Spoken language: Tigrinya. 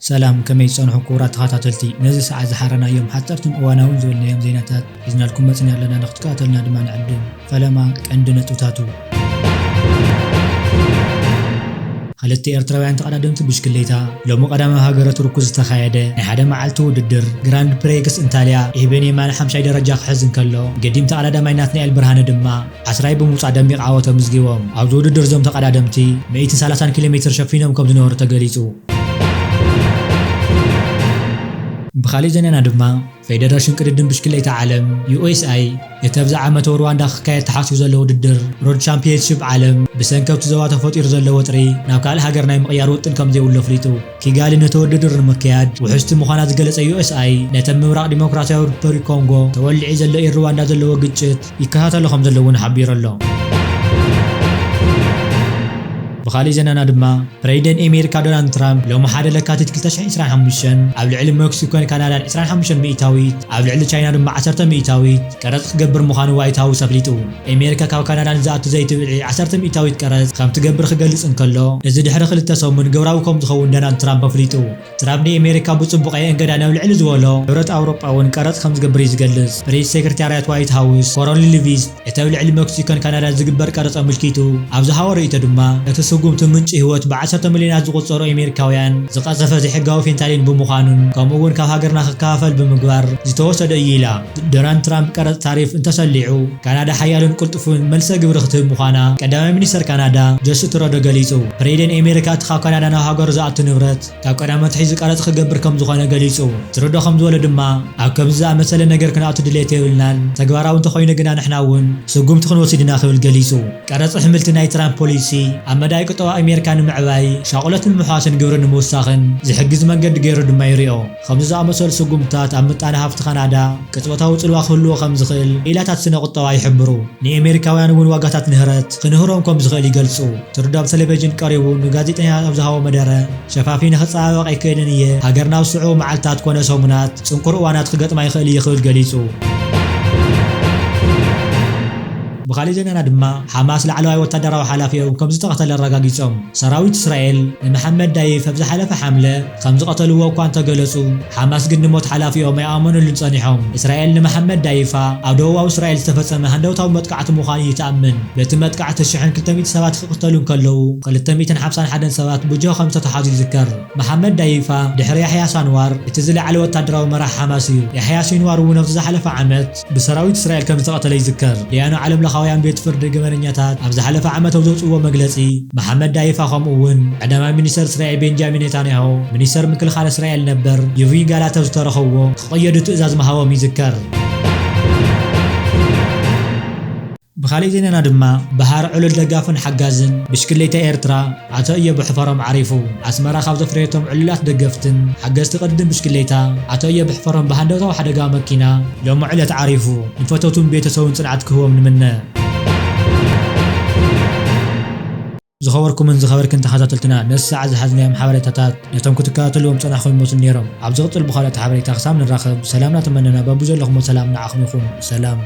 ሰላም፣ ከመይ ጸንሑ ክቡራት ተኸታተልቲ? ነዚ ሰዓት ዝሓረናዮም ሓጸርትን እዋናውን ዝበልናዮም ዜናታት ሒዝናልኩም መጺና ኣለና፣ ንክትከታተሉና ድማ ንዕድም። ፈለማ ቀንዲ ነጥብታቱ። ክልተ ኤርትራውያን ተቐዳደምቲ ብሽክሌታ ሎሚ ቀዳማዊ ሃገረ ቱርኩ ዝተኻየደ ናይ ሓደ መዓልቲ ውድድር ግራንድ ፕሬክስ እንታልያ ኢቤን የማነ ሓምሻይ ደረጃ ክሕዝ እንከሎ፣ ገዲም ተቐዳዳማይ ናትናኤል ብርሃነ ድማ ዓስራይ ብምውጻእ ደሚቕ ዓወት ኣመዝጊቦም። ኣብዚ ውድድር እዞም ተቐዳደምቲ ሚእቲ ሰላሳን ኪሎ ሜትር ሸፊኖም ከም ዝነበሩ ተገሊጹ። ብኻሊእ ዜናና ድማ፣ ፌደሬሽን ቅድድም ብሽክሌታ ዓለም፣ ዩ ኤስ ኣይ፣ እቲ ኣብዚ ዓመት ኣብ ሩዋንዳ ክካየድ ተሓሲቡ ዘሎ ውድድር ሮድ ቻምፒየንሺፕ ዓለም፣ ብሰንኪ ኣብቲ ዞባ ተፈጢሩ ዘሎ ወጥሪ ናብ ካልእ ሃገር ናይ ምቕያር ውጥን ከም ዘይብሉ ኣፍሊጡ። ኪጋሊ ነቲ ውድድር ንምክያድ ውሕስቲ ምዃና ዝገለጸ ዩ ኤስ ኣይ፣ ነተን ምብራቕ ዲሞክራሲያዊ ሪፐብሊክ ኮንጎ ተወሊዑ ዘሎ ኢድ ሩዋንዳ ዘለዎ ግጭት ይከታተሎ ከም ዘሎ እውን ሓቢሩ ኣሎ። ብኻሊእ ዜናና ድማ፣ ፕሬዚደንት ኣሜሪካ ዶናልድ ትራምፕ ሎሚ ሓደ ለካቲት ክልተ ሽሕን ዕስራን ሓሙሽተን ኣብ ልዕሊ ሜክሲኮን ካናዳን ዕስራን ሓሙሽተን ሚእታዊት፣ ኣብ ልዕሊ ቻይና ድማ ዓሰርተ ሚእታዊት ቀረጽ ክገብር ምዃኑ ዋይት ሃውስ ኣፍሊጡ። ኣሜሪካ ካብ ካናዳ ንዝኣቱ ዘይቲ ብልዒ ዓሰርተ ሚእታዊት ቀረጽ ከም ትገብር ክገልጽ እንከሎ፣ እዚ ድሕሪ ክልተ ሰሙን ግብራዊ ከም ዝኸውን ዶናልድ ትራምፕ ኣፍሊጡ። ትራምፕ ንኣሜሪካ ብጽቡቕ እየ እንገዳ ናብ ልዕሊ ዝበሎ ሕብረት ኣውሮጳ እውን ቀረጽ ከም ዝገብር እዩ ዝገልጽ። ፕሬስ ሴክሬታርያት ዋይት ሃውስ ኮሮሊ ሊቪስ እቲ ኣብ ልዕሊ ሜክሲኮን ካናዳን ዝግበር ቀረጽ ኣመልኪቱ ኣብ ዝሃቦ ርእይቶ ድማ፣ እቲ ስጉምቲ ምንጪ ህይወት ብዓሰርተ ሚልዮናት ዝቑጸሩ ኣሜሪካውያን ዝቐጸፈ ዘይሕጋዊ ፌንታሊን ብምዃኑን ከምኡ እውን ካብ ሃገርና ክከፋፈል ብምግባር ዝተወሰደ እዩ ኢላ። ዶናልድ ትራምፕ ቀረጽ ታሪፍ እንተሰሊዑ፣ ካናዳ ሓያልን ቅልጡፍን መልሰ ግብሪ ክትህብ ምዃና ቀዳማይ ሚኒስተር ካናዳ ጀስቲን ትሩዶ ገሊጹ። ፕሬዚደንት ኣሜሪካ እቲ ካብ ካናዳ ናብ ሃገሩ ዝኣቱ ንብረት ካብ ቀዳም ኣትሒዙ ቀረጽ ክገብር ከም ዝኾነ ገሊጹ። ትሩዶ ከም ዝበሎ ድማ፣ ኣብ ከምዚ ዝኣመሰለ ነገር ክንኣቱ ድሌት የብልናን፣ ተግባራዊ እንተኾይኑ ግና ንሕና እውን ስጉምቲ ክንወስድ ኢና ክብል ገሊጹ። ቀረጽ ኣሕምልቲ ናይ ትራምፕ ፖሊሲ ኣብ መዳይ ቁጠባ ኣሜሪካ ንምዕባይ፣ ሻቕሎት ንምሕዋስን ግብሪ ንምውሳኽን ዝሕግዝ መንገዲ ገይሩ ድማ ይሪኦ። ከምዚ ዝኣመሰሉ ስጉምትታት ኣብ ምጣነ ሃፍቲ ካናዳ ቅጽበታዊ ጽልዋ ክህልዎ ከም ዝኽእል ክኢላታት ስነ ቁጠባ ይሕብሩ። ንኣሜሪካውያን እውን ዋጋታት ንህረት ክንህሮም ከም ዝኽእል ይገልጹ። ትሩዶ ኣብ ቴሌቪዥን ቀሪቡ ንጋዜጠኛታት ኣብ ዝሃቦ መደረ፣ ሸፋፊ ንኽጸባበቕ ኣይክእልን እየ፣ ሃገርና ኣብ ዝስዕቡ መዓልታት ኮነ ሰሙናት ጽንኩር እዋናት ክገጥማ ይኽእል እዩ ክብል ገሊጹ። ብኻሊእ ዜናና ድማ፣ ሓማስ ላዕለዋይ ወታደራዊ ሓላፊኦም ከም ዝተቐተለ ኣረጋጊጾም። ሰራዊት እስራኤል ንመሓመድ ዳይፍ ኣብ ዝሓለፈ ሓምለ ከም ዝቐተልዎ እኳ እንተገለጹ፣ ሓማስ ግን ንሞት ሓላፊኦም ኣይኣመኑሉን ጸኒሖም። እስራኤል ንመሓመድ ዳይፋ ኣብ ደቡባዊ እስራኤል ዝተፈጸመ ሃንደበታዊ መጥቃዕቲ ምዃኑ እዩ ትኣምን። በቲ መጥቃዕቲ ሽሕን ክልተ ሚእቲ ሰባት ክቕተሉ እንከለዉ፣ ክልተ ሚእትን ሓምሳን ሓደን ሰባት ብጅሆ ከም ዝተተሓዙ ይዝከር። መሓመድ ዳይፋ ድሕሪ ያሕያ ሳንዋር እቲ ዝለዓለ ወታደራዊ መራሒ ሓማስ እዩ። ያሕያ ሲንዋር እውን ኣብዚ ዝሓለፈ ዓመት ብሰራዊት እስራኤል ከም ዝተቐተለ ይዝከር። ደያኑ ዓለምለኻውያን ቤት ፍርዲ ገበነኛታት ኣብ ዝሓለፈ ዓመት ኣብ ዘውፅእዎ መግለፂ፣ መሓመድ ዳይፋ ከምኡ እውን ቀዳማይ ሚኒስተር እስራኤል ቤንጃሚን ኔታንያሁ፣ ሚኒስተር ምክልኻል እስራኤል ነበር ዮቪ ጋላንት ኣብ ዝተረኸብዎ ክቕየዱ ትእዛዝ ምሃቦም ይዝከር። ብኻሊእ ዜናና ድማ፣ በሃር ዕሉል ደጋፍን ሓጋዝን ብሽክሌታ ኤርትራ ኣቶ እዮብ ሕፈሮም ዓሪፉ። ኣስመራ ካብ ዘፍረየቶም ዕሉላት ደገፍትን ሓገዝቲ ቅድድም ብሽክሌታ ኣቶ እዮብ ሕፈሮም ብሃንደበታዊ ሓደጋ መኪና ሎሚ ዕለት ዓሪፉ። ንፈተውቱን ቤተሰቡን ጽንዓት ክህቦም ንምነ። ዝኸበርኩምን ዝኸበርክን ተኸታተልትና፣ ነዚ ሰዓት ዝሓዝናዮም ሓበሬታታት ነቶም ክትከታተልዎም ጸናሕኩም ይመስሉ ነይሮም። ኣብ ዝቕጽል ብኻልኦት ሓበሬታ ክሳብ ንራኸብ፣ ሰላምና ተመነና። በብዘለኹሞ ሰላም ንዓኹም ይኹን። ሰላም።